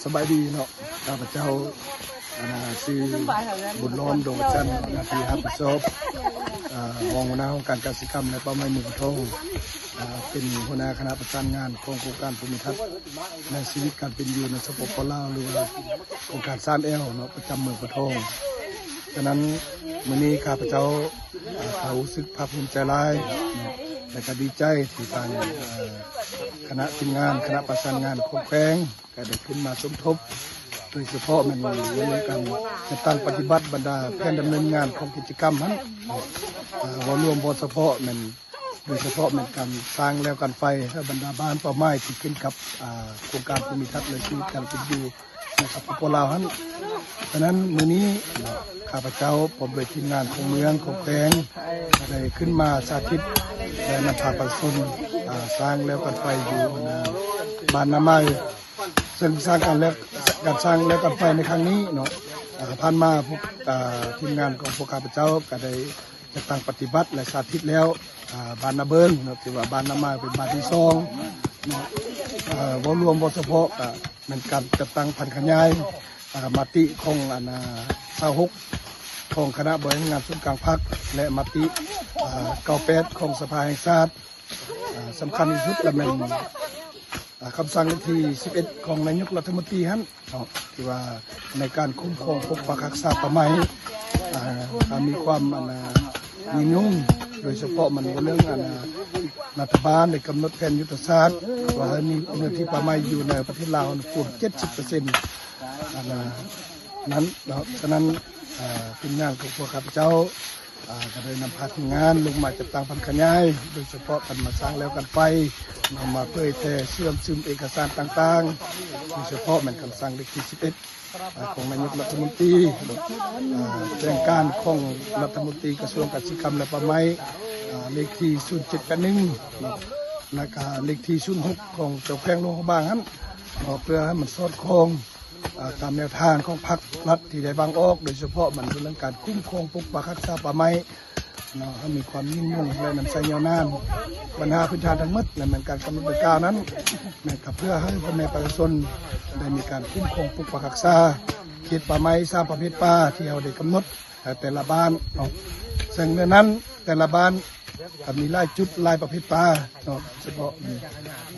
ສະບາຍດີເນາະ, ຂ້າພະເຈົ້າ ອາ ຊື່ ບຸນລ້ອມ ດວງຈັນ ເຈົ້າໜ້າທີ່ຮັບຜິດຊອບ ອາ ຮອງຫົວໜ້າຫ້ອງການກະສິກຳ ແລະ ປ່າໄມ້ເມືອງປະທອງ ອາ ເປັນຫົວໜ້າຄະນະປະສານງານຂອງໂຄງການພູມິທັດ ໃນຊີວິດການເປັນຢູ່ໃນ ສປປ ລາວ ຫຼືວ່າໂຄງການ ສາມແອວ ເນາະ ປະຈຳເມືອງປະທອງ. ສະນັ້ນ ມື້ນີ້ຂ້າພະເຈົ້າ ອາ ກະຮູ້ສຶກພາກພູມໃຈຫຼາຍເນາະ ແລະ ກະດີໃຈທີ່ທາງ ອາ ຄະນະທີມງານ ຄະນະປະສານງານຂອງແຂວງ ກະໄດ້ຂຶ້ນມາສົມທົບ ໂດຍສະເພາະແມ່ນໃນການຈັດຕັ້ງປະຕິບັດບັນດາແຜນດຳເນີນງານຂອງກິດຈະກຳຫັ້ນ ອາ ເວົ້າລວມບໍ່ສະເພາະແມ່ນ ໂດຍສະເພາະແມ່ນການສ້າງແລວກັນໄຟໃຫ້ບັນດາບ້ານເປົ້າໝາຍທີ່ຂຶ້ນກັບ ອາ ໂຄງການພູມິທັດ ແລະ ຊີວິດການເປັນຢູ່ໃນ ສປປ ລາວ ຫັ້ນ. ສະນັ້ນ ມື້ນີ້ ຂ້າພະເຈົ້າພ້ອມດ້ວຍທີມງານຂອງເມືອງ ຂອງແຂວງ ໄດ້ຂຶ້ນມາສາທິດ ແລະ ນຳພາປະຊາຊົນ ອາ ສ້າງແລວກັນໄຟຢູ່ ອາ ບ້ານນາໃໝ່ ເຊິ່ງສ້າງການແລວ ການສ້າງແລວກັນໄຟໃນຄັ້ງນີ້ເນາະ ອາ ຜ່ານມາ ພວກ ອາ ທີມງານຂອງພວກຂ້າພະເຈົ້າກະໄດ້ຈັດຕັ້ງປະຕິບັດ ແລະ ສາທິດແລ້ວ ອາ ບ້ານນາເບີງເນາະ ຖືວ່າບ້ານນາໃໝ່ເປັນບ້ານທີສອງເນາະ. ອາ ເວົ້າລວມບໍ່ສະເພາະກະແມ່ນການຈັດຕັ້ງຜັນຂະຫຍາຍ ອາ ມະຕິຂອງ ອັນ ອາ ຊາວຫົກ ຂອງຄະນະບໍລິຫານງານສູນກາງພັກ ແລະ ມະຕິ ອາ ເກົ້າແປດ ຂອງສະພາແຫ່ງຊາດ. ອາ ສຳຄັນທີ່ສຸດລະແມ່ນ ອາ ຄຳສັ່ງເລກທີສິບເອັດ ຂອງນາຍົກລັດຖະມົນຕີຫັ້ນເນາະ ທີ່ວ່າໃນການຄຸ້ມຄອງປົກປັກຮັກສາປ່າໄມ້ ອາ ການມີຄວາມ ອັນ ອາ ຍືນຍົງ ໂດຍສະເພາະມັນເລື່ອງ ອັນ ອາ ລັດຖະບານໄດ້ກຳນົດແຜນຍຸດທະສາດ ວ່າໃຫ້ມີເນື້ອທີ່ປ່າໄມ້ຢູ່ໃນປະເທດລາວຫັ້ນກວມເຈັດສິບເປີເຊັນ ອັນ ອາ ນັ້ນເນາະ. ສະນັ້ນ ອາ ທີມງານຂອງພວກຂ້າພະເຈົ້າ ອາ ກະໄດ້ນຳພາທີມງານລົງມາຈັດຕັ້ງຜັນຂະຫຍາຍ ໂດຍສະເພາະການມາສ້າງແລວກັນໄຟ ນຳມາເຜີຍແຜ່ເຊື່ອມຊຶມເອກະສານຕ່າງໆ ໂດຍສະເພາະແມ່ນຄຳສັ່ງເລກທີສິບເອັດ ອາ ຂອງນາຍົກລັດຖະມົນຕີ ອາ ແຈ້ງການຂອງລັດຖະມົນຕີກະຊວງກະສິກຳ ແລະ ປ່າໄມ້ ອາ ເລກທີສູນເຈັດແປດໜຶ່ງ ແລະ ກະເລກທີສູນຫົກ ຂອງເຈົ້າແຂວງຫຼວງພະບາງຫັ້ນເນາະ ເພື່ອໃຫ້ມັນສອດຄ່ອງ ອາ ຕາມແນວທາງຂອງພັກລັດທີ່ໄດ້ວາງອອກ ໂດຍສະເພາະມັນເປັນເລື່ອງການຄຸ້ມຄອງປົກປັກຮັກສາປ່າໄມ້ເນາະ ໃຫ້ມີຄວາມຍືນຍົງ ແລະ ນຳໃຊ້ຍາວນານ. ບັນຫາພື້ນຖານທັງໝົດ ແລະ ແມ່ນການກຳນົດດັ່ງກ່າວນັ້ນ ແມ່ນກະເພື່ອໃຫ້ພໍ່ແມ່ປະຊາຊົນໄດ້ມີການຄຸ້ມຄອງປົກປັກຮັກສາເຂດປ່າໄມ້ສາມປະເພດປ່າທີ່ເຮົາໄດ້ກຳນົດ ແຕ່ລະບ້ານເນາະ ເຊິ່ງໃນນັ້ນແຕ່ລະບ້ານກະມີຫຼາຍຈຸດ ຫຼາຍປະເພດປ່າເນາະ ສະເພາະ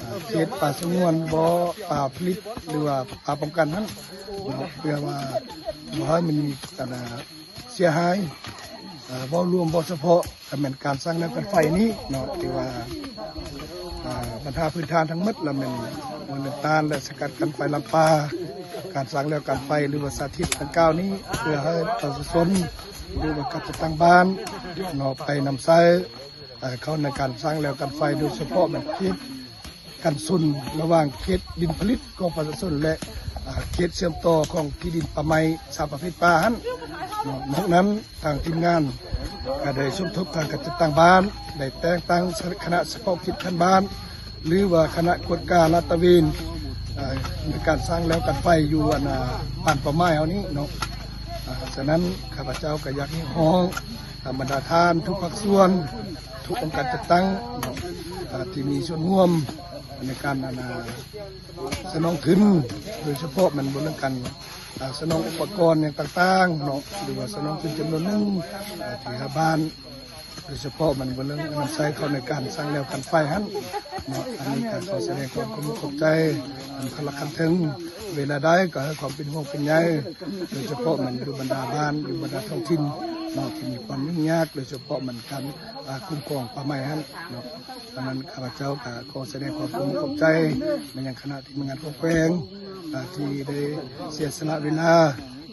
ອາ ເຂດປ່າສະຫງວນບໍ ປ່າຜະລິດ ຫຼືວ່າປ່າປ້ອງກັນຫັ້ນເນາະ ເພື່ອວ່າບໍ່ໃຫ້ມັນມີການເສຍຫາຍ. ອາ ເວົ້າລວມບໍ່ສະເພາະກະແມ່ນການສ້າງແລວກັນໄຟນີ້ເນາະ ທີ່ວ່າ ອາ ບັນຫາພື້ນຖານທັງໝົດລະແມ່ນ ແມ່ນຕ້ານ ແລະ ສະກັດກັ້ນໄຟລາມປ່າ ການສ້າງແລວກັນໄຟ ຫຼືວ່າສາທິດດັ່ງກ່າວນີ້ ເພື່ອໃຫ້ປະຊາຊົນ ຫຼືວ່າການຈັດຕັ້ງບ້ານເນາະ ໄປນຳໃຊ້ ເອີ ເຂົ້າໃນການສ້າງແລວກັນໄຟ ໂດຍສະເພາະແມ່ນເຂດກັນຊົນລະຫວ່າງເຂດດິນຜະລິດຂອງປະຊາຊົນ ແລະ ເຂດເຊື່ອມຕໍ່ຂອງທີ່ດິນປ່າໄມ້ສາມປະເພດປ່າຫັ້ນເນາະ. ນອກນັ້ນ ທາງທີມງານກະໄດ້ສົມທົບທາງການຈັດຕັ້ງບ້ານ ໄດ້ແຕ່ງຕັ້ງຄະນະສະເພາະກິດຂັ້ນບ້ານ ຫຼືວ່າຄະນະກວດກາລາດຕະເວນ ເອີ ໃນການສ້າງແລວກັນໄຟຢູ່ ອັນ ບ້ານເປົ້າໝາຍເຮົານີ້ເນາະ. ອາ ສະນັ້ນ ຂ້າພະເຈົ້າກະຢາກຮຽກຮ້ອງ ອາ ບັນດາທ່ານທຸກພາກສ່ວນ ທຸກອົງການຈັດຕັ້ງເນາະ ອາ ທີ່ມີສ່ວນຮ່ວມໃນການ ອັນ ອາ ສະໜອງທຶນ ໂດຍສະເພາະແມ່ນເລື່ອງການ ອາ ສະໜອງອຸປະກອນຫຍັງຕ່າງໆເນາະ ຫຼືວ່າສະໜອງທຶນຈຳນວນໜຶ່ງ ອາ ທີ່ໃຫ້ບ້ານ ໂດຍສະເພາະແມ່ນເລື່ອງນຳໃຊ້ເຂົ້າໃນການສ້າງແລວກັນໄຟຫັ້ນເນາະ. ອັນນີ້ກະຂໍສະແດງຄວາມຂອບໃຈນຳຄັນລັກຄັນເທິງ ເວລາໃດກະໃຫ້ຄວາມເປັນຫ່ວງເປັນໃຍ ໂດຍສະເພາະແມ່ນຢູ່ບັນດາບ້ານ ຢູ່ບັນດາທ້ອງຖິ່ນເນາະ ທີ່ມີຄວາມຫຍຸ້ງຍາກ ໂດຍສະເພາະແມ່ນການ ອາ ຄຸ້ມຄອງປ່າໄມ້ຫັ້ນເນາະ. ສະນັ້ນ ຂ້າພະເຈົ້າກະຂໍສະແດງຄວາມຂອບໃຈມາຍັງຄະນະທີມງານຂອງແຂວງ ອາ ທີ່ໄດ້ເສຍສະຫຼະເວລາ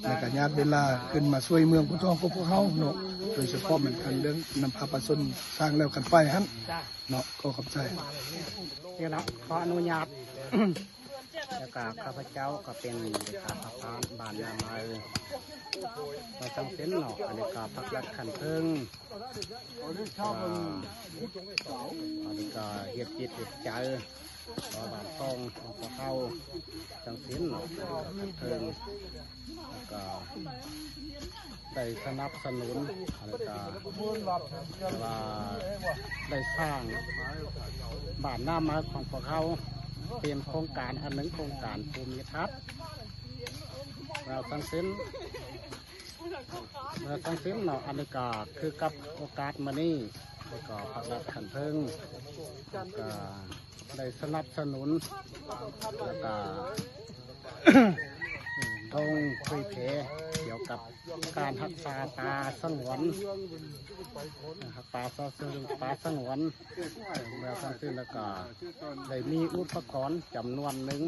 ແລະກະຍາດເວລາຂຶ້ນມາຊ່ວຍເມືອງໂພນທອງຂອງພວກເຮົາເນາະ ໂດຍສະເພາະແມ່ນການເລື່ອງນຳພາປະຊາຊົນສ້າງແລວກັນໄຟຫັ້ນເນາະ. ຂໍຂອບໃຈ. ນີ້ລະ ຂໍອະນຸຍາດ ແລ້ວກະຂ້າພະເຈົ້າກະເປັນເລຂາພັກບ້ານນາໃໝ່ ມາຕັ້ງເປັນເນາະ ອັນນີ້ກະພັກລັດຂັ້ນເທິງ ອັນນີ້ກະເຮັດຈິດເຮັດໃຈ ເພາະບ້ານຊ່ອງຂອງພວກເຮົາຈັ່ງຊີ້ເນາະ ເທິງ ແລ້ວກະໄດ້ສະໜັບສະໜູນ ແລ້ວກະວ່າໄດ້ສ້າງບ້ານນາໃໝ່ຂອງພວກເຮົາ ເປັນໂຄງການອັນໜຶ່ງ ໂຄງການພູມິທັດ ແລ້ວທັງສິ້ນ ແລ້ວທັງສິ້ນເນາະ ອັນນີ້ກໍຄືກັບໂອກາດມື້ນີ້ ແລ້ວກໍພັກລັດຂັ້ນເທິງ ກໍໄດ້ສະໜັບສະໜູນ ແລ້ວກໍລົງເຜີຍແຜ່ກ່ຽວກັບການຮັກສາປ່າສະຫງວນ ປາສະ ປາສະຫງວນ ແລ້ວທັງສິ້ນ ແລ້ວກໍໄດ້ມີອຸປະກອນຈຳນວນໜຶ່ງ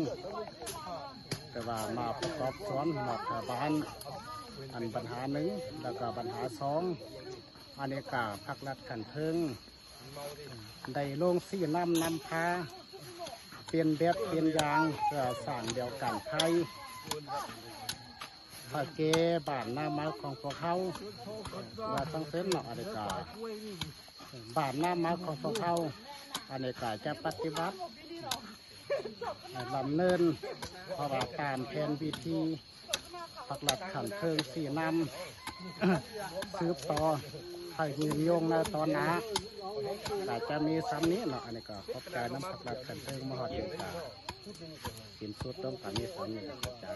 ແຕ່ວ່າມາປະກອບສ່ວນມອບໃຫ້ບ້ານ ອັນບັນຫາໜຶ່ງ ແລ້ວກໍບັນຫາສອງ ອັນນີ້ກໍພັກລັດຂັ້ນເທິງ ໄດ້ລົງຊີ້ນຳນຳພາ ເປັນແບບເປັນຢ່າງ ເພື່ອສ້າງແນວການໄທ ພະເກບ້ານນາມາຂອງພວກເຮົາ ວ່າຈັ່ງຊັ້ນເນາະ ອັນນີ້ກະບ້ານນາມາຂອງພວກເຮົາ ອັນນີ້ກະຈະປະຕິບັດດຳເນີນ ເພາະວ່າຕາມແຜນວິທີພັກລັດຂັ້ນເທິງຊີ້ນຳ ສືບຕໍ່ໃຫ້ຍືນຍົງໃນຕອນໜ້າ ກະຈະມີສ່ຳນີ້ເນາະ ອັນນີ້ກະຂອບໃຈນຳພັກລັດຂັ້ນເທິງມາຮອດນີ້ກະສິ້ນສຸດລົງກະມີສ່ຳນີ້ ຂອບໃຈ.